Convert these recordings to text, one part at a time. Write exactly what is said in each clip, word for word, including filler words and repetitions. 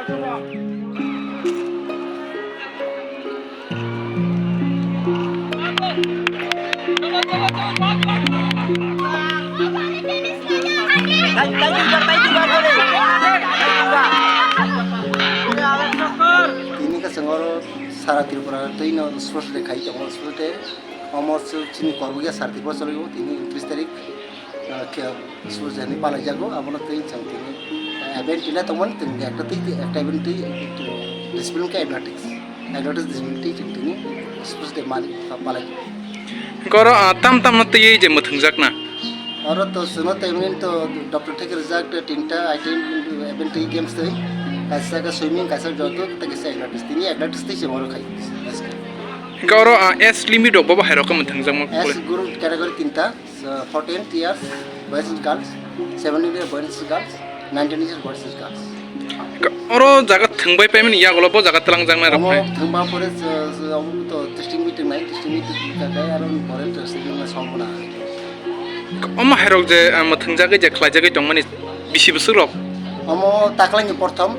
Tini khe chwng oro sara Tripura twi no sports day khai tongo, sports day. Omo chini korokya sara Tripura choli o tini untris tarik, ah, khe sports day hinwi palai jago. Abono twi chwng tini, ah, event tila tongmani, tini ekta twi, ekta event twi, discipline khe athletics. Athletics discipline twi chwng tini sports day mani palai. Hwnkhe oro, ah, tam tam no twiwi je mwthwngjakna. Oro to chwngno tei mani to doctor theke rijak, tei tinta item event tei games tei. Kaisa khe swimming, kaisa joto, tei kaisa athletics. Tini athletics tei se oro khai. Hwnkhe oro, ah, age limit rok bo hai rok khe mwthwngjakma. Age group category tinta, so, fourteen years boys and girls, seventeen year boys and girls, nineteen year boys and girls. Oro jaga thwngbai paimani yagulo bo jaga twlangjaknai rok. Omo hai thwngba pore, so, so, omo to testing meeting nai, testing meeting ka kai aro pore testing na song bona. Omo hairok je, ah, mwthwngjagwi je khlaijagwi tongmani bisi bwswk rok? Omo taklangni porthom,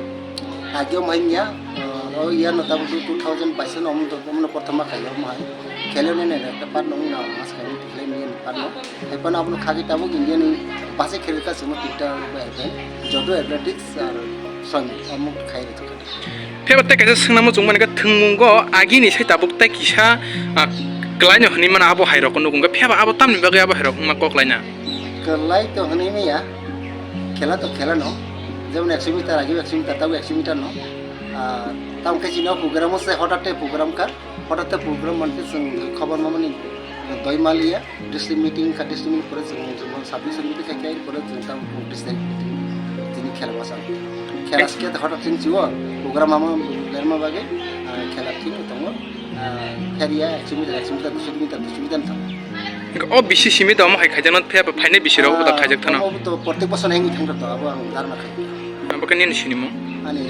agio mai nya, ah, o year no tabuk two thousand baisano omo to, omo no porthom ma khaio omo hai. Khele ne ne ekta part no wngna mas khaini khele ne part no. Hai phano abono khagwi tabuk India ni base khel ka simo tinta ba event, jodo athletics ar swimming omo khai rwkha. Phiya ba tei kaisa swngnamo chwng mani khe, thwngmungo agini sai tabuk tei kisa, ah, kwlaino hwnwi mano abo hai rokno nugo, wngkha phiya ba abo tamni bagwi abo hai rok wngma kok laina? Kwlai to hwnwi maya, khela to khela no, jemon ekso meter age ekso meter, tabuk ekso meter no, ah, tamo khe chini o program o se hotat tei program kha, hotat tei program mankhe chwng khobor mamani doi maliya. District meeting kha, district meeting pore chwng, chwng sub district meeting kha, khe pore chwng tamo district meeting tini khela masa. Khela skhe hotat chwng chiwo program ama lerma bagwi, ah, khela thik tongo. Ah, kheriya ekso meter, ekso meter, duiso meter, duiso meter thang. O bisi simi da omo hai khaijak no phe phainai bisi rok da khaijak thano. Omo to protek bosor hengwi thang to abo ang darma khai. Abo khe nini sinimo? Ani